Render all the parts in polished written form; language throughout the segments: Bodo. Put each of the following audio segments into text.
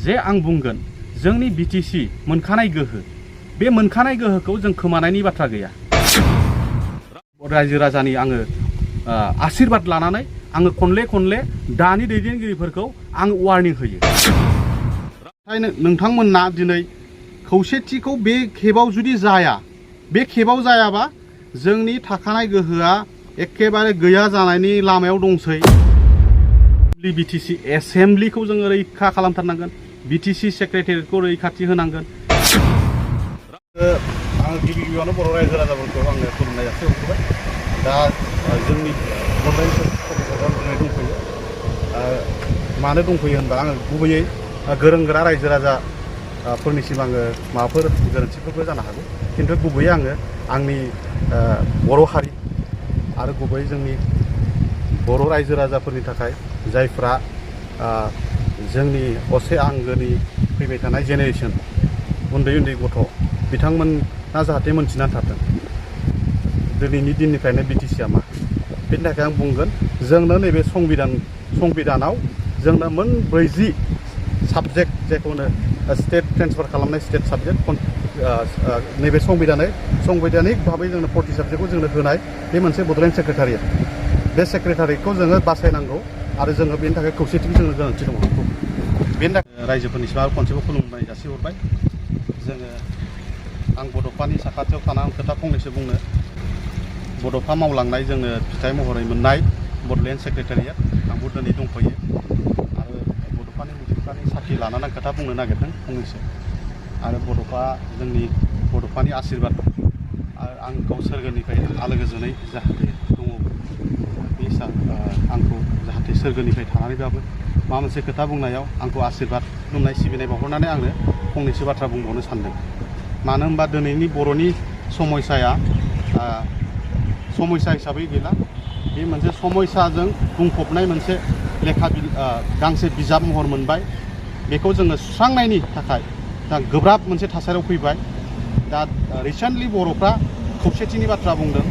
जे आं बुंगोन जोंनि बिटिसि मोनखानाय गोहो बे मोनखानाय गोहोखौ जों खोमानायनि बाथ्रा गैया। रायजो राजानि आङो आशीर्बाद लानानै आङो खनले खनले दानि दैदेनगिरिफोरखौ आं वार्निं होयो। नोंथांमोनना दिनै खौसेथिखौ बे खेबाव जुदि जाया, बे खेबाव जायाबा जोंनि थाखानाय गोहोआ एखेबारे गैया जानायनि लामायाव दंसै। बिटिसि एसेम्ब्लिखौ जोङो रैखा खालामथारनांगोन, बिटिसि सेक्रेटारियेटखौ रैखाथि होनांगोन। आं गिबियावनो बर' रायजो राजाफोरखौ आङो खुलुमनाय जासिहरबाय। दा जोंनि दिनै दंफैयो। मानो दंफैयो होनबा आङो गुबैयै गोरों गोरा रायजो राजाफोरनिसिम आङो माबाफोर गोरोन्थिफोरबो जानो हागौ, खिन्थु गुबैयै आङो आंनि बर' हारि आरो गुबैयै जोंनि बर' रायजो राजाफोरनि थाखाय जायफ्रा जोंनि असे आंगोनि फैबाय थानाय जेनेरेसन उन्दै उन्दै गथ' बिथांमोना जाहाथे मोनथिनानै थाथों दिनैनि दिननिफ्रायनो बिटिसिआ मा। बेनि थाखाय आं बुंगोन जोंनो नैबे संबिधानाव जोंनो मोन 40 साबजेक्ट जायखौ स्टेट ट्रेन्सफार खालामनाय स्टेट साबजेक्ट नैबे संबिधानिक भाबै जोंनो 40 साबजेक्टखौ जोंनो होनाय बे मोनसे बड'लेण्ड सेक्रेटारियेट। बे सेक्रेटारियेटखौ जोङो बासायनांगौ आरो जोङो बेनि थाखाय खौसेथिनि जोंनो गोनांथि दङ। बेनि थाखाय रायजोफोरनिसिम आरो खनसेबो खुलुमनाय जासिहरबाय। आं बड'फानि साखाथियाव थानानै खोथा फंनैसो बुंनो। बड'फा मावलांनाय जोंनो फिथाइ महरै मोननाय बड'लेण्ड सेक्रेटारियेट आंबो दिनै दंफैयो आरो बड'फानि मिथिंगानि साखि लानानै खोथा बुंनो नागिरदों फंनैसो। आरो बड'फा जोंनि बड'फानि आशीर्बाद आंखौ सोरगोनिफ्राय आलो गोजोनै जाहाथे दङ बे आंखौ जाहाथे सोरगोनिफ्राय थानानैबाबो माबा मोनसे खोथा बुंनायाव आंखौ आशीर्बाद खुलुमनाय सिबिनाय बावहरनानै आंनो फंनैसो बाथ्रा बुंबावनो सानदों। मानो होनबा दिनैनि बर'नि समस्याया समस्या हिसाबै गैला, बे मोनसे समस्याजों बुंफबनाय मोनसे लेखा गांसे बिजाब महर मोनबाय। बेखौ जोङो सुस्रांनायनि थाखाय दा गोब्राब मोनसे थासारियाव फैबाय। दा रिसेन्टलि बर'फ्रा खौसेथिनि बाथ्रा बुंदों।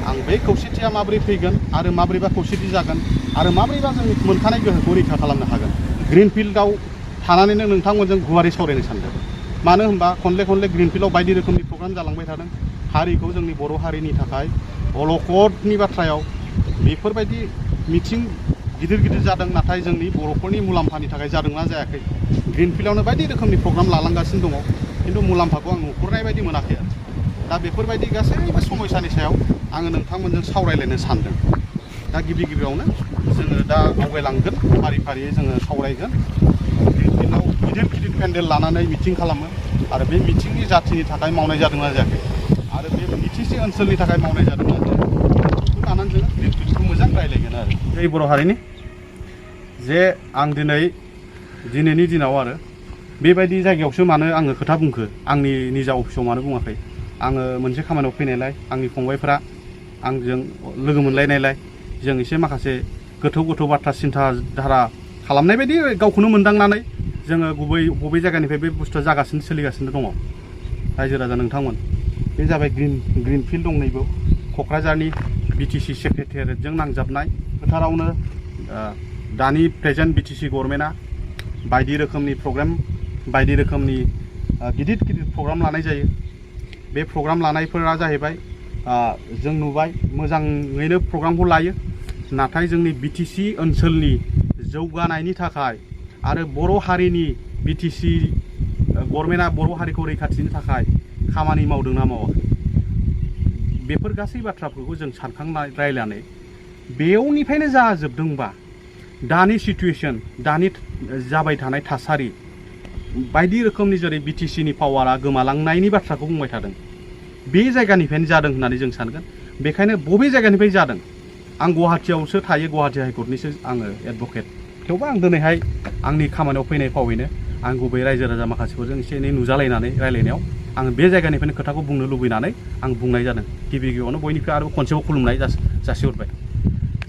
आं बे खौसेथिया माबोरै फैगोन आरो माबोरैबा खौसेथि जागोन आरो माबोरैबा जों मोनखानाय गोहोखौ रैखा खालामनो हागोन, ग्रिनफिल्डआव थानानैनो नोंथांमोनजों गुवारै सावरायनो सानदों। मानो होनबा खनले खनले ग्रिनफिल्डआव बायदि रोखोमनि प्रग्राम जालांबाय थादों। हारिखौ जोंनि बर' हारिनि थाखाय अलखदनि बाथ्रायाव बेफोरबायदि मिथिं गिदिर गिदिर जादों, नाथाय जोंनि बर'फोरनि मुलाम्फानि थाखाय जादोंना जायाखै। ग्रिनफिल्डआवनो बायदि रोखोमनि प्रग्राम लालांगासिनो दङ, खिन्थु मुलाम्फाखौ आं नुहुरनाय बायदि मोनाखै आरो। दा बेफोरबायदि गासैबो समस्यानि सायाव आङो नोंथांमोनजों सावरायलायनो सानदों। दा गिबियावनो जोङो दा आवगायलांगोन, फारि फारियै जोङो सावरायगोन। ग्रिनफिल्डआव गिदिर गिदिर पेन्डेल लानानै मिथिं खालामो आरो बे मिथिंनि जाथिनि थाखाय मावनाय जादोंना जायाखै आरो बे बिटिसि ओनसोलनि थाखाय मावनाय जादोंना जायाखै बेखौ लानानै जोङो ग्रिनफिल्डखौ मोजां रायज्लायगोन आरो। जै बर' हारिनि जे आं दिनैनि दिनाव आरो बेबायदि जायगायावसो मानो आङो खोथा बुंखो, आंनि निजा अफिसाव मानो बुङाखै। आङो मोनसे खामानियाव फैनायलाय आंनि फंबायफ्रा आंजों लोगो मोनलायनायलाय जों एसे माखासे गोथौ गोथौ बाथ्रा सिन्था धारा खालामनाय बायदि गावखौनो मोनदांनानै जोङो बबे जायगानिफ्राय बे बुस्थुआ जागासिनो सोलिगासिनो दङ। रायजो राजा नोंथांमोन, बे जाबाय ग्रिनफिल्ड दं नैबो क'क्राझारनि बिटिसि सेक्रेटारियेटजों नांजाबनाय फोथारावनो दानि प्रेजेन्ट बिटिसि गभर्नमेन्टआ बायदि रोखोमनि प्रग्राम बायदि रोखोमनि गिदिर गिदिर प्रग्राम लानाय जायो। बे प्रग्राम लानायफोरा जाहैबाय जों नुबाय मोजाङैनो प्रग्रामखौ लायो, नाथाय जोंनि बिटिसि ओनसोलनि जौगानायनि थाखाय आरो बर' हारिनि बिटिसि गभर्नमेन्टआ बर' हारिखौ रैखाथिनि थाखाय खामानि मावदोंना मावाखै, बेफोर गासै बाथ्राफोरखौ जों सानखांनानै रायलायनानै बेयावनिफ्रायनो जाजोबदोंबा दानि सिटुवेसन, दानि जाबाय थानाय थासारि बायदि रोखोमनि जेरै बिटिसिनि पावारा गोमालांनायनि बाथ्राखौ बुंबाय थादों, बे जायगानिफ्रायनो जादों होननानै जों सानगोन। बेखायनो बबे जायगानिफ्राय जादों, आं गुवाहाटियावसो थायो, गुवाहाटि हाइकर्टनिसो आङो एडभकेट। थेवबो आं दिनैहाय आंनि खामानियाव फैनाय फावैनो आं गुबै रायजो राजा माखासेफोरजों एसे एनै नुजालायनानै रायलायनायाव आङो बे जायगानिफ्रायनो खोथाखौ बुंनो लुबैनानै आं बुंनाय जादों। गिबियावनो बयनिफ्राय आरो खनसेबाव खुलुमनाय जासिहरबाय।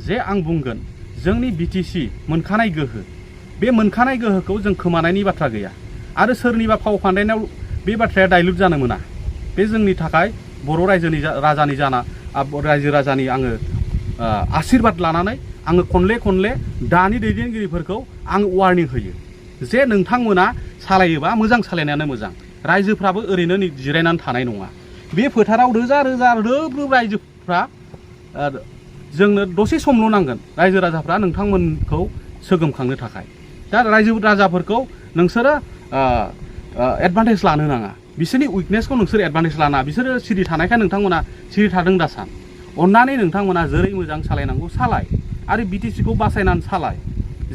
जे आं बुंगोन जोंनि बिटिसि मोनखानाय गोहो, बे मोनखानाय गोहोखौ जों खोमानायनि बाथ्रा गैया आरो सोरनिबा फाव फान्दायनायाव बे बाथ्राया डाइल्युट जानो मोना। बे जोंनि थाखाय बर' रायजो राजानि आङो आशीर्बाद लानानै आङो खनले खनले दानि दैदेनगिरिफोरखौ आं वार्निं होयो। जे नोंथांमोना सालायोबा मोजां सालायनायानो मोजां रायजोफ्राबो ओरैनो जिरायनानै थानाय नङा बे फोथाराव रोजा रोजा रोब रोब रायजोफ्रा जोंनो दसे समल' नांगोन रायजो राजाफ्रा नोंथांमोनखौ सोगोमखांनो थाखाय दा रायजो राजाफोरखौ नोंसोरो एडभान्टेज लानो नाङा बिसोरनि उइकनेसखौ नोंसोर एडभान्टेज लाना बिसोरो सिरि थानायखाय नोंथांमोना सिरि थादों दा सान अन्नानै नोंथांमोना जेरै मोजां सालायनांगौ सालाय आरो बिटिसिखौ बासायनानै सालाय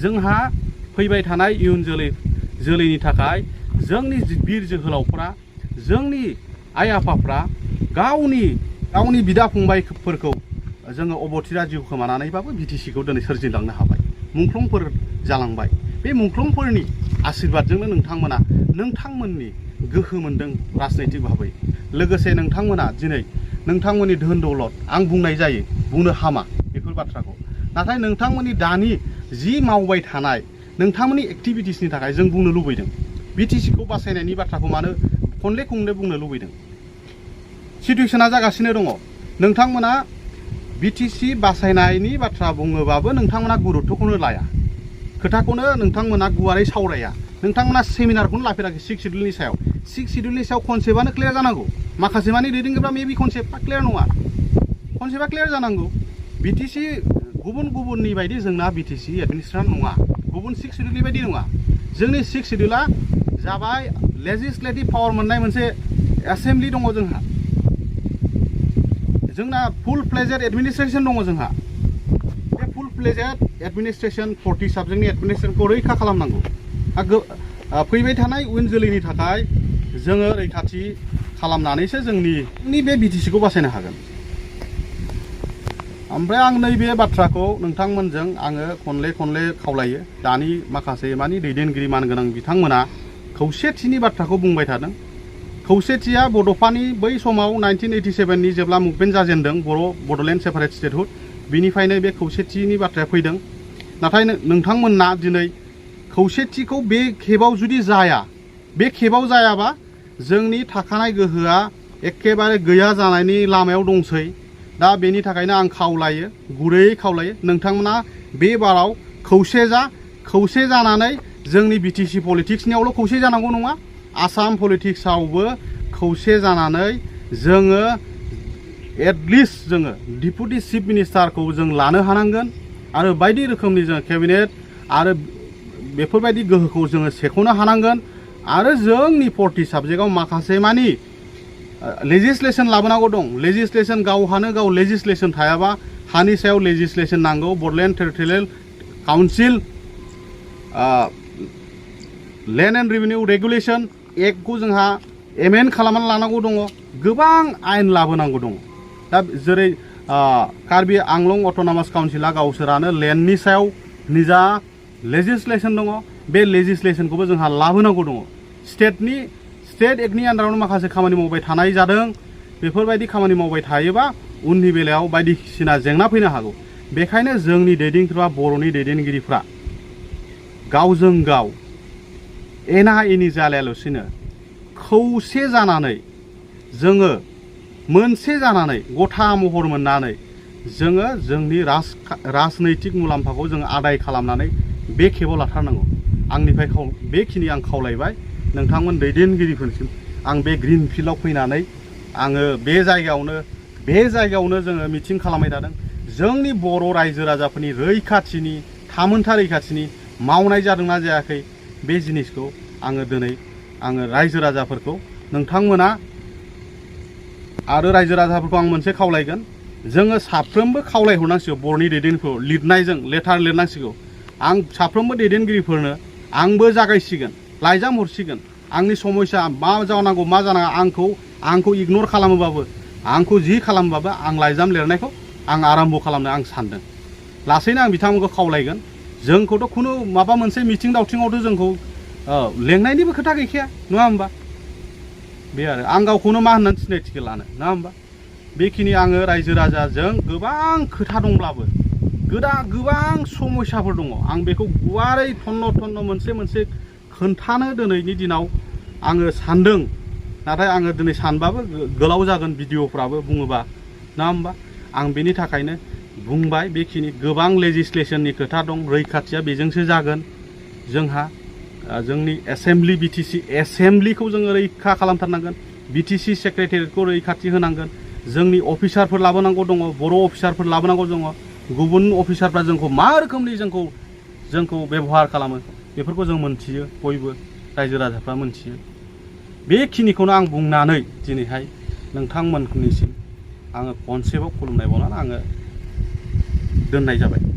जोंहा फैबाय थानाय इयुन जोलैनि थाखाय जोंनि बिर जोहोलावफ्रा जोंनि आइ आफाफ्रा गावनि बिदा फंबायफोरखौ जोङो अबथिरा जिउ खोमानानैबाबो बिटिसिखौ दिनै सोरजिलांनो हाबाय मुंख्लंफोर जालांबाय बे मुंख्लंफोरनि आशीर्बादजोंनो नोंथांमोना नोंथांमोननि गोहो मोनदों राजनैतिक भाबै लोगोसे नोंथांमोना दिनै नोंथांमोननि धोन दौलत आं बुंनाय जायो बुंनो हामा बेफोर बाथ्राखौ नाथाय नोंथांमोननि दानि जि मावबाय थानाय नोंथांमोननि एक्टिभिटिसनि थाखाय जों बुंनो लुबैदों बिटिसिखौ बासायनायनि बाथ्राखौ मानो खनले खनले बुंनो लुबैदों सिटुएसना जागासिनो दङ नोंथांमोना बिटिसि बासायनायनि बाथ्रा बुङोबाबो नोंथांमोना गुरुत्वखौनो लाया खोथाखौनो नोंथांमोना गुवारै सावराया नोंथांमोना सेमिनारखौनो लाफेराखै 6 शिड्युलनि सायाव कनसेप्टआनो क्लियार जानांगौ माखासे मानि दैदेनगिरिफ्रा मेबि कनसेप्टआ क्लियार नङा कनसेप्टआ क्लियार जानांगौ बिटिसि गुबुननि बायदि जोंना बिटिसि एडमिनिस्ट्रेसन नङा गुबुन 6 शिड्युलनि बायदि नङा जोंनि 6 शिड्युला जाबाय लेजिस्लेटिभ पावार मोननाय मोनसे एसेम्बलि दङ जोंना फुल फ्लेजेड एडमिनिस्ट्रेसन दङ जोंहा बे फुल फ्लेजेड एडमिनिस्ट्रेसन 40 साबजेक्टनि एडमिनिस्ट्रेसनखौ रैखा खालामनांगौ फैबाय थानाय उन जोलैनि थाखाय जोङो रैखाथि खालामनानैसो जोंनि बे बिटिसिखौ बासायनो हागोन ओमफ्राय आं नैबे बाथ्राखौ नोंथांमोनजों आङो खनले खावलायो दानि माखासे मानि दैदेनगिरि मानगोनां बिथांमोना खौसेथिनि बाथ्राखौ बुंबाय थादों खौसेथिया बड'फानि बै समाव 1987नि जेब्ला मुभमेन्ट जाजेनदों बड'लेण्ड सेपारेट स्टेटहुड बिनिफ्रायनो बे खौसेथिनि बाथ्राया फैदों नाथाय नोंथांमोनना दिनै खौसेथिखौ बे खेबाव जुदि जायाबा जोंनि थाखानाय गोहोआ एखेबारे गैया जानायनि लामायाव दंसै दा बेनि थाखायनो आं खावलायो गुरैयै खावलायो नोंथांमोना बे बाराव खौसे जानानै जोंनि बिटिसि पलिटिक्सनियावल' खौसे जानांगौ नङा आसाम पलिटिक्सआवबो खौसे जानानै जोङो एटलिस्ट जोङो डिपुटि चिफ मिनिस्टारखौ जों लानो हानांगोन आरो बायदि रोखोमनि जोङो केबिनेट आरो बेफोरबायदि गोहोखौ जोङो सेख'नो हानांगोन आरो जोंनि 40 साबजेक्टआव माखासे मानि लेजिस्लेसन लाबोनांगौ दं लेजिस्लेसन गाव लेजिस्लेसन थायाबा हानि सायाव लेजिस्लेसन नांगौ Bodoland territorial council land and revenue regulation एक्टखौ जोंहा एमेन्ड खालामनानै लानांगौ दङ गोबां आयेन लाबोनांगौ दङ दा जेरै कार्बि आंलं अट'नमास काउन्सिला गावसोरानो लेन्डनि सायाव निजा लेजिस्लेसन दङ बे लेजिस्लेसनखौबो जोंहा लाबोनांगौ दङ स्टेट एक्टनि आन्दारावनो माखासे खामानि मावबाय थानाय जादों बेफोरबायदि खामानि मावबाय थायोबा उननि बेलायाव बायदिसिना जेंना फैनो हागौ बेखायनो जोंनि दैदेनगिरिफ्रा बर'नि दैदेनगिरिफ्रा गावजों गाव एना एनि जालायाल'सिनो खौसे जानानै जोङो मोनसे जानानै गथा महर मोननानै जोङो जोंनि राजनैतिक मुलाम्फाखौ जोङो आदाय खालामनानै बे खेबाव लाथारनांगौ आंनिफ्राय बेखिनि आं खावलायबाय नोंथांमोन दैदेनगिरिफोरसिम आं बे ग्रिन फिल्डआव फैनानै आङो बे जायगायावनो जोङो मिटिं खालामबाय थादों जोंनि बर' रायजो राजाफोरनि रैखाथिनि थामोनथा रैखाथिनि मावनाय जादोंना जायाखै बे जिनिसखौ आङो दिनै रायजो राजाफोरखौ नोंथांमोना आरो रायजो राजाफोरखौ आं मोनसे खावलायगोन जोङो साफ्रोमबो खावलायहरनांसिगौ बर'नि दैदेनगिरिफोरखौ लिरनायजों लेटार लिरनांसिगौ आं साफ्रोमबो दैदेनगिरिफोरनो आंबो जागायसिगोन लाइजाम हरसिगोन आंनि समस्या मा जानांगौ मा जानाङा आंखौ इगनर खालामोबाबो आंखौ जि खालामबाबो आं लाइजाम लिरनायखौ आं आराम्भ खालामनो आं सानदों लासैनो आं बिथांमोनखौ खावलायगोन जोंखौथ' खुनु माबा मोनसे मिथिं दावथिङावथ' जोंखौ लेंनायनिबो खोथा गैखाया नङा होमबा बे आरो आं गावखौनो मा होननानै सिनायथिखौ लानो नङा होमबा बेखिनि आङो रायजो राजाजों गोबां खोथा दंब्लाबो गोबां समस्याफोर दङ आं बेखौ गुवारै थन्न मोनसे खोन्थानो दिनैनि दिनाव आङो सानदों नाथाय आङो दिनै सानबाबो गोलाव जागोन भिडिअफ्राबो बुङोबा नङा होमबा आं बेनि थाखायनो बुंबाय बेखिनि गोबां लेजिस्लेसननि खोथा दं रैखाथिया बेजोंसो जागोन जोंहा जोंनि एसेम्ब्लि बिटिसि एसेम्ब्लिखौ जोङो रैखा खालामथारनांगोन बिटिसि सेक्रेटारियेटखौ रैखाथि होनांगोन जोंनि अफिसारफोर लाबोनांगौ दङ बर' अफिसारफोर लाबोनांगौ दङ गुबुन अफिसारफ्रा जोंखौ मा रोखोमनि जोंखौ बेबहार खालामो बेफोरखौ जों मोनथियो बयबो रायजो राजाफ्रा मोनथियो बेखिनिखौनो आं बुंनानै दिनैहाय नोंथांमोननिसिम आङो खनसेबाव खुलुमनाय बावनानै आङो दोननाय जाबाय।